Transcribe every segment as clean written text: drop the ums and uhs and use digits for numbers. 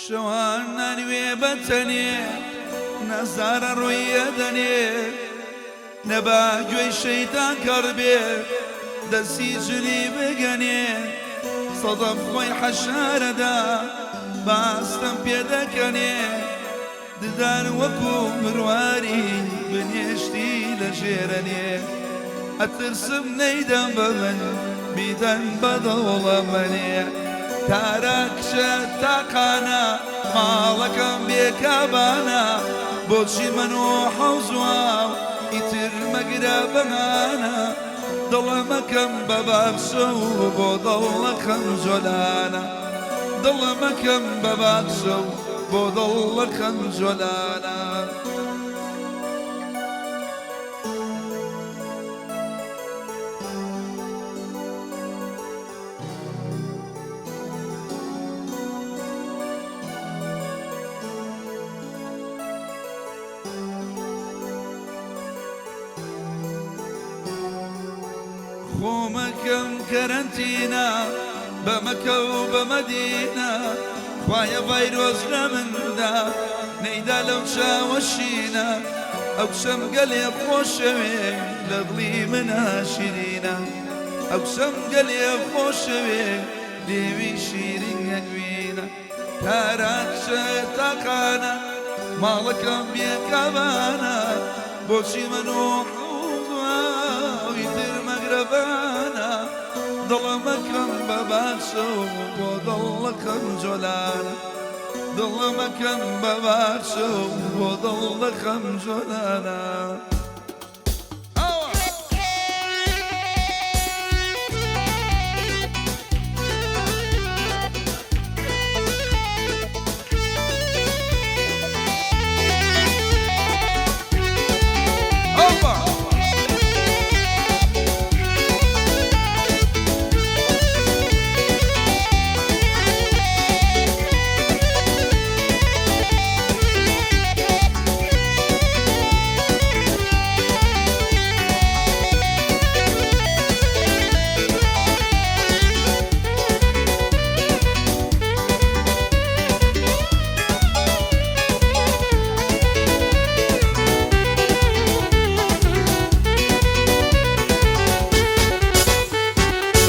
شەوان نانوێ بەتەنێ نەزارە ڕوویە دەنێ نەبا گوێی شەیتان کەڕ بێ دەستی جلی بگەنێ سەدەف خۆی حەشارەدا باستم پێ دەکەنێ ددان وەکو مرواری بنێشتی لە ژێرەنێ ئەترسم نەیدەم بە من بیدەن بە دەوڵەمەنێ تارا کچە تاقانە ماڵەکەم بێ کابانە بۆچی من و حەوز و ئاو ئیتر مەگرە بەهانە دڵمەکەم بە باخچە و بۆ دڵەکەم جۆلانە دڵمەکەم بە باخچە و بۆ دڵەکەم جۆلانە. خۆمەکەم کەرەنتینە بە مەکە و بە مەدینە خوایە ڤایرۆس لە مندا نەیدا لەو چاوە شینە ئەو کچەم گەلێ خۆشەوێ لە دڵی منا شیرینە ئەو کچەم گەلێ خۆشەوێ لێوی شیرین هەنگوینە تارا کچە تاقانە ماڵەکەم بێ کابانە بۆچی من و حەوز و ئاوی تر مەگرەبانە دڵمەکەم بە باخچە و بۆ دڵەکەم جۆلانە دڵمەکەم بە باخچە و بۆ دڵەکەم جۆلانە.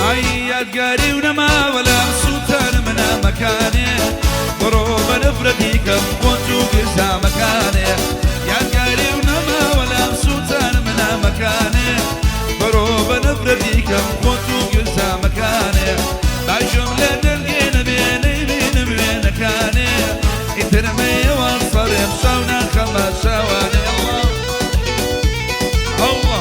ئای یادگاری و نەماوە لام سووتانم نامەکانێ بڕۆ بە نەفرەتی کەم خۆت و گرزامەکانێ یادگاری و نەماوە لام سووتانم نامەکانێ بڕۆ بە نەفرەتی کەم خۆت و گرزامەکانێ باژم لە دەنگێ نەبێ نەیبینم وێنەکانێ ئیتر مەیەوە سەرێم شەو ناخەمە شەوانێ ئەڵڵا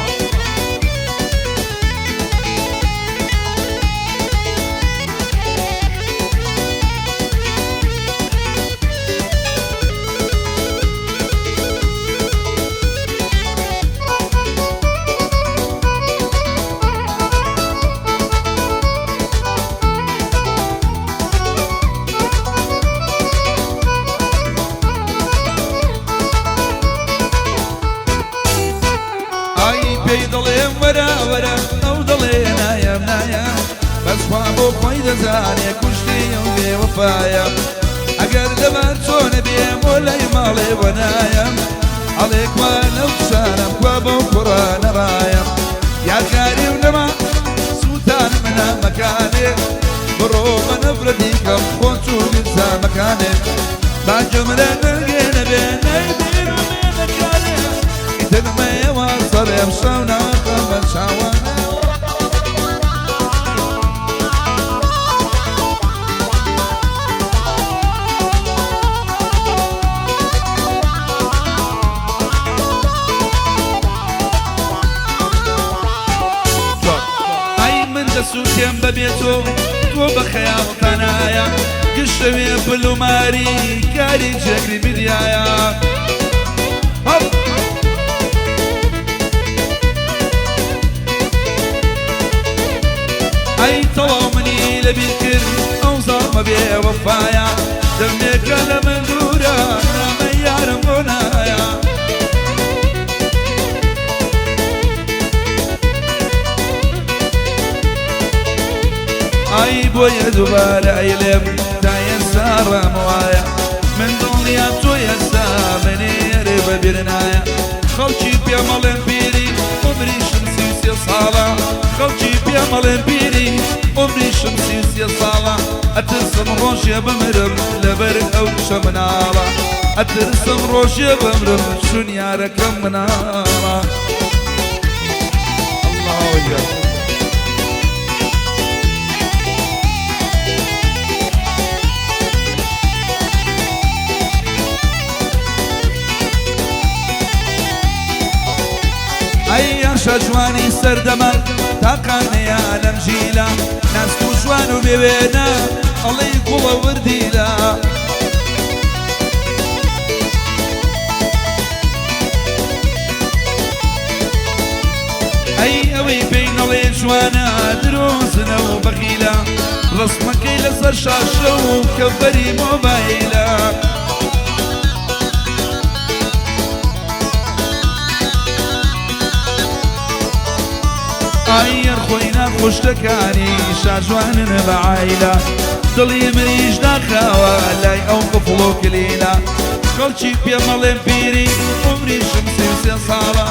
ئای پێی دەڵێم وەرە وەرە ئەو دەڵێ نایەم نایەم بەس خوا بۆ خۆی دەزانێ کوشتی ئەو بێوەفایە ئەگەر لەبەر چۆنە بێم بۆ لای ماڵێ بۆ نایەم ئەڵێ کوا لەو کچانەم کوا بەو کوڕانە ڕایەم یادگاری و نەما سووتان منە مەکانێ بڕۆ بە نەفرەتی کەم خۆ چوونی زامەکانێ با جمرە دەنگێ نەبێ نەیبینم وێنەکانێ ئیتر مەیەوە سەرێم شەو ناخەمە چاوانێ. ئای من دەسووتێم بەبێ تۆ تۆ بە خەیاڵتانایە گشتەوێ پلوماری کاری جێگری بدیایە. هەڵ! ئەی تەواو منی لەبیر کرد ئەو زاڵمە بێ وەفایە دەمێکە لە من دوورە نامەی یارم بۆ نایە. دووبارە ئەیڵێم تا ئێستا ڕام وایە من دڵنیام تۆ ئێستا منێرێ بەبیر نایە خەڵکی پێمەڵێن پیری عومریشم 33 ساڵە خەڵکی پێمەڵێن پیری عومریشم 33 ساڵە ئەترسم ڕۆژێ بمرم لەبەر ئەو کچە مناڵە ئەترسم ڕۆژێ بمرم چون یارەکەم مناڵە. الله أكبر. ئەی یاشە جوانی سەردەمە تاقانەیە لەم ژیلە ناسک و جوان و بێوێنە ئەڵێی گوڵە وردیلە ئەی ئەوەی پێی نەڵێ جوانە درۆزنە و بەخیلە ڕسمەکەی لەسەر شاشە و کەڤەری مۆبایلە ئایەر خۆی ناخۆشتەکانی شاجوانن بە عایلە دڵی منیش ناخراوە لای ئەو قفڵ و کلیلە خەڵکی پێمەڵێن پیری عومریشم 33 ساڵە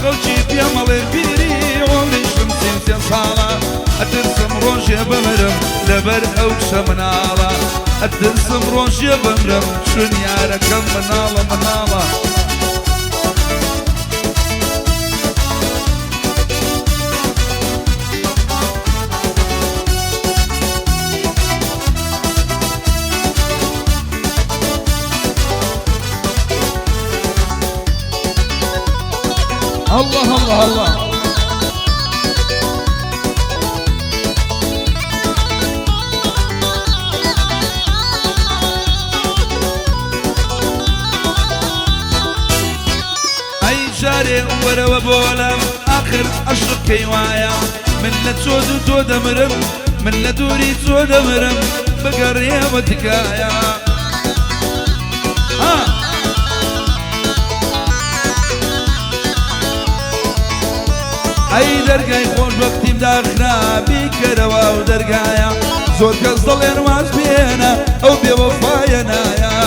خەڵکی پێمەڵێن پیری عومریشم 33 ساڵە ئەترسم ڕۆژێ بمرم لەبەر ئەو کچە مناڵە ئەترسم ڕۆژێ بمرم چون یارەکەم مناڵە مناڵە. الله الله الله. ئەی جارێ وەرەوە بۆلم ئاخر عەشق کەی وایە من لە چۆد و تۆ دەمرم من لە دووری تۆ دەمرم بگەڕێوە تکایە. ئەی دەرگای خۆشبەختیم داخرا بیکەرەوە ئەو دەرگایە زۆر کەس دەڵێن واز بێنە ئەو بێوەفایە نایە.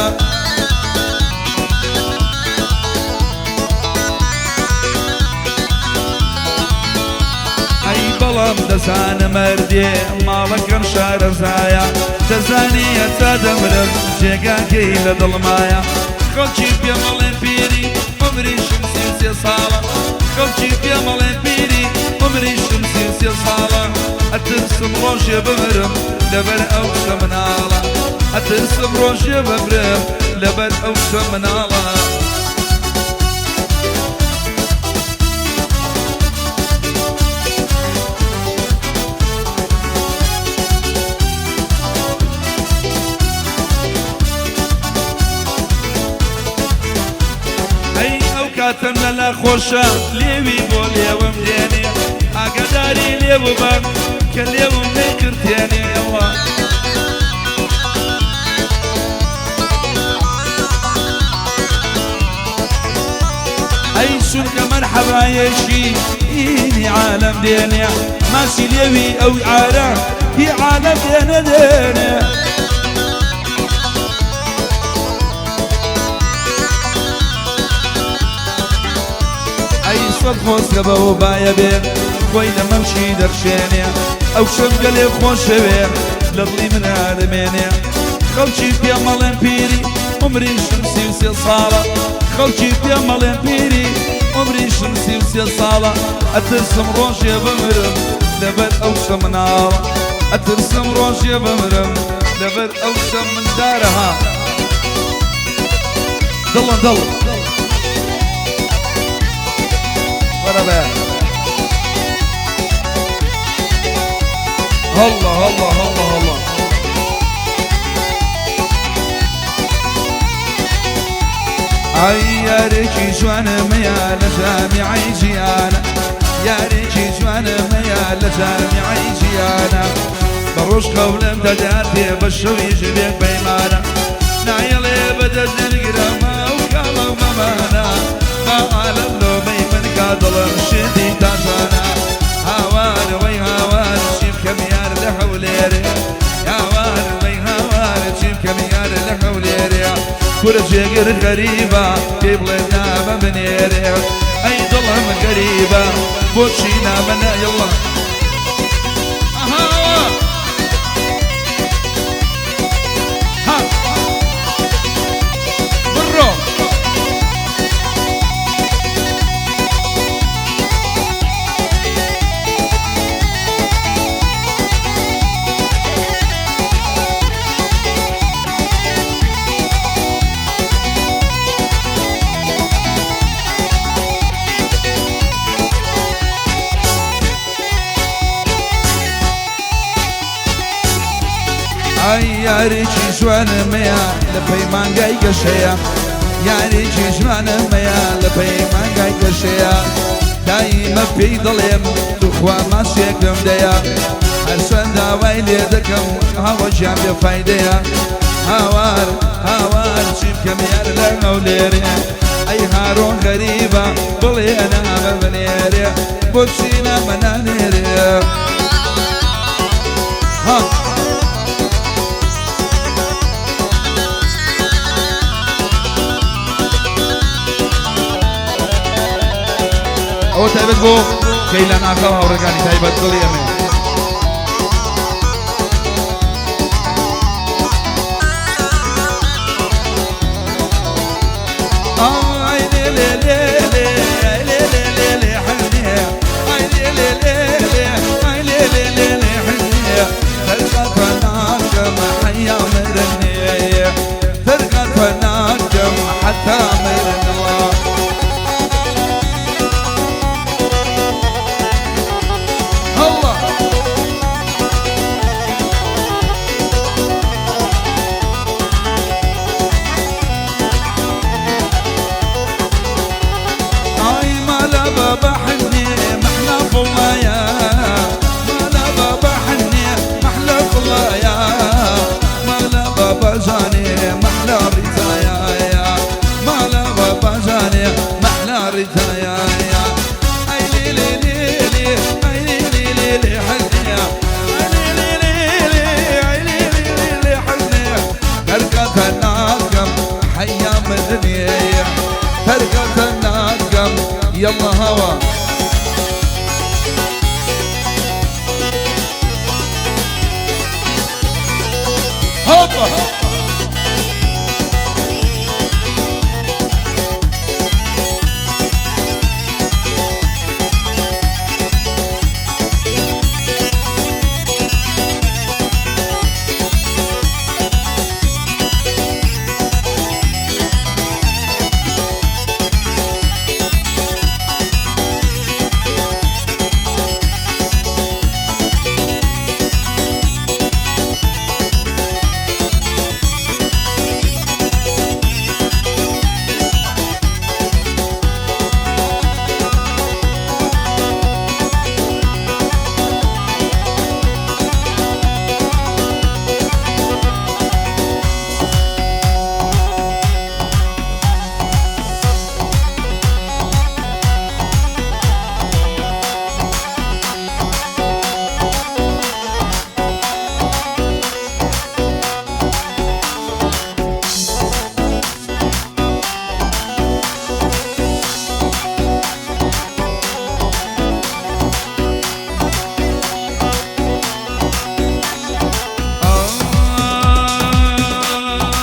ئەی بەڵام دەزانە مەردێ ماڵەکەم شارەزایە دەزانێ تا دەمرم جێگاکەی لە دڵمایە خەڵکی پێمەڵێن پیری عومریشم 33 ساڵە خەڵکی پێمەڵێن پیری عومریشم 33 ساڵە ئەترسم ڕۆژێ بمرم لەبەر ئەو کچە مناڵە ئەترسم ڕۆژێ بمرم لەبەر ئەو کچە مناڵە. ئەی ئەو کاتەم لەلا خۆشە لێوی بۆ لێوم دێنێ ئاگاداری لێوە بە کە لێوم نەیکردێنێەوە. ئەی چونکە مەرحەبایەکی ئینی عالەم دێنێ ماسی لێوی ئەو عارە هی عالەم دێنە دێنێ. ئەی سەد خۆزگە بەو بایە بێ خۆی لە مەمشی دەخشێنێ ئەو شەمگەلێ خۆشەوێ لە دڵی منە دەمێنێ خەڵکی پێمەڵێن پیری عومریشم 33 ساڵە خەڵکی پێمەڵێن پیری عومریشم 33 ساڵە ئەترسم ڕۆژێ بمرم لەبەر ئەو کچە مناڵە ئەترسم ڕۆژێ بمرم لەبەر ئەو کچە مندارە. ها دڵم دڵ وەرە الله الله الله الله. ئەی یارێکی جوانمەیە لە جامیعەی جیهانە یارێکی جوانمەیە لە جامیعەی جیهانە بە ڕۆژ قەولم دەداتێ بە شەویش بێ پەیمانە نایەڵێ بەدەست نەگرەمە ئەو کاڵە و مەمانە با عالەم لۆمەی من کا دڵم شێتی تاژانە هاوارەوەی هاوار چی بکەم یار لە هەولێرێ. کورە جێگر غەریبە پێی بڵێ نامە بنێرێ ئەی دڵم غەریبە بۆچی نامە نایڵە ئەها ها بڕۆ ئای یارێکی جوانمەیە لە پەیمانگای گەشەیە یارێکی جوانمەیە لە پەیمانگای گەشەیە دایمە پێی دەڵێم توخوا ماسێکم دەیە هەرچەند داوای لێ دەکەم هاوەجیان بێ فایدەیە هاوار هاوار چی بکەم یار لە هەولێرێ ئەی هارۆن غەریبە بڵێ نامە بنێرێ بۆچی نامە نانێرێ ها ئەوە تایبەت بۆ گەیلان ئاغا و هاوڕێکانی تایبەت دڵی ئەمەیە. ئای لێ لێ لێ لێ ئای لێ لێ لێ لێ حنێ ئای لێ لێ لێ لێ ئای لێ لێ لێ لێ حنێ تەرقە ناکەم حەیا مرنێ تەرقە ناکەم حەتا مرنەوە. الله اي ما لا بابا حني محلى فلايا ما لا بابا حني محلى فلايا ما لا بابا جاني محلى ريتايا ما لا بابا جاني محلى ريتايا اي لي لي لي لي اي لي لي لي لي حني اي لي لي لي لي اي لي لي لي لي حني تركة ناقم حيا مدني تركة ناقم يلا هوا هوبا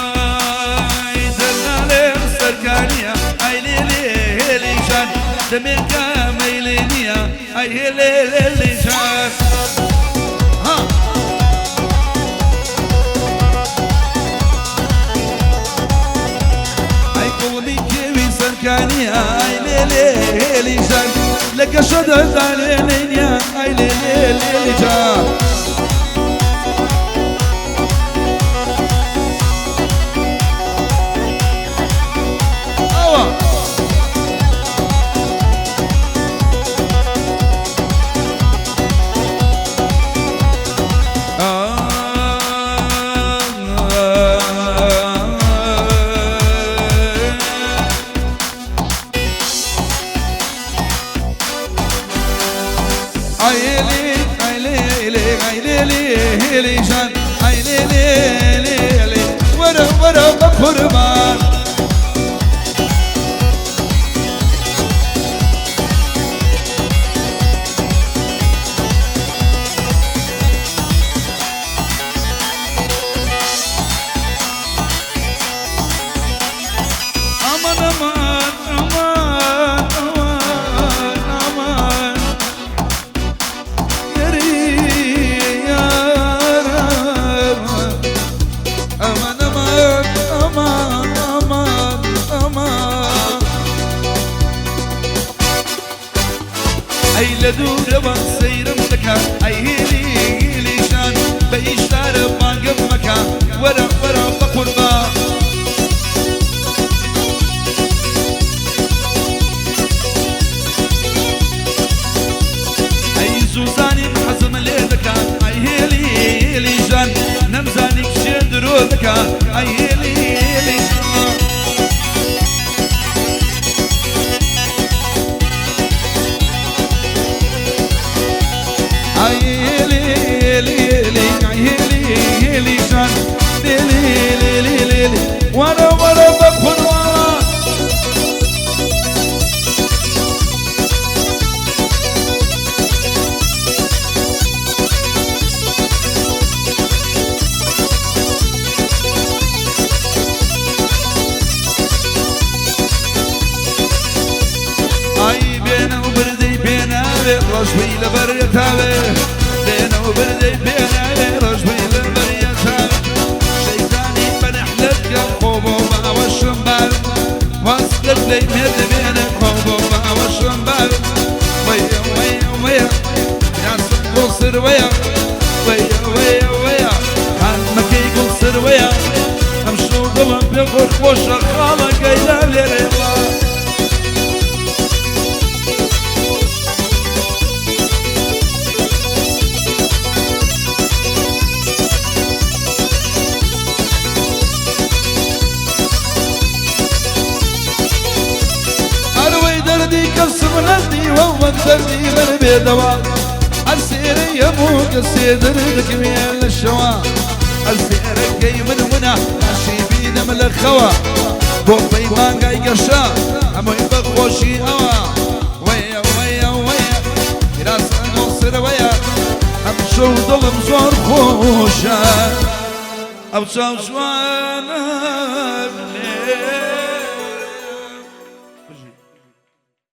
ئای دەلالێم سەرکانیە ئای لێ لێ هێلیشان دەمێکە مەیلێ نییە ئای هێلێ لێ لیشان ها ئای کوڵمی کێوی سەرکانیە ئای لێ لێ هێلیشان لە گەشە دەزانێ نییە ئای لێ لێ لێ لیشان ئەوە ئای لێ ئای لێ لێ ئای ئەی لە دوورەوە سەیرم دەکا، ئەی هێلی هێلی ژان، بە ئیشارە بانگم مەکە، وەرە وەرە بە قوربان. ئەی زوو زانیم حەزم لێ دەکا، ئەی هێلی هێلی ژان، نەمزانی کچێ درۆ دەکا، ئەی هێلی هێلی ژان. ئەی هێلی هێلی هێلی، ئەی هێلی هێلی ژان، لێلی لێلی لێلی، وەرە وەرە بە قوربان. ئای بێنە و بردەی پێناوێ ڕەشبی لەبەر یەتاوێ، بێنە و بردەی پێناوێ ڕەشبی لەبەر یەتاوێ، شەیتانی بەنەحلەت کە خۆ بۆ باوەشم باوێ، وازکرد لەی مێردە بێنە خۆ بۆ باوەشم باوێ، وەیە وەیە وەیە کراسم گوڵ سروەیە، وەیە وەیە وەیە خانمەکەی گوڵ سروەیە، ئەمشەو دڵم پێ خۆشە خاڵەکەی لە لێرەوە. ئەروەی دەردی کەسم نەدیوە وەک دەردی من بێدەوە، ئەسێرەی هەموو کەسێ دەردەکەوێ لە شەوە، ئەسێرەکەی من ونە ناشی بینم لە خەوە، بۆ پەیمانگای گەشە هەمووی بە خۆشی ئەوە، وەیە وەیە وەیە کراسە گوڵ سروەیە، ئەمشەو دڵم زۆر خۆشە ئەو چاو جوانە.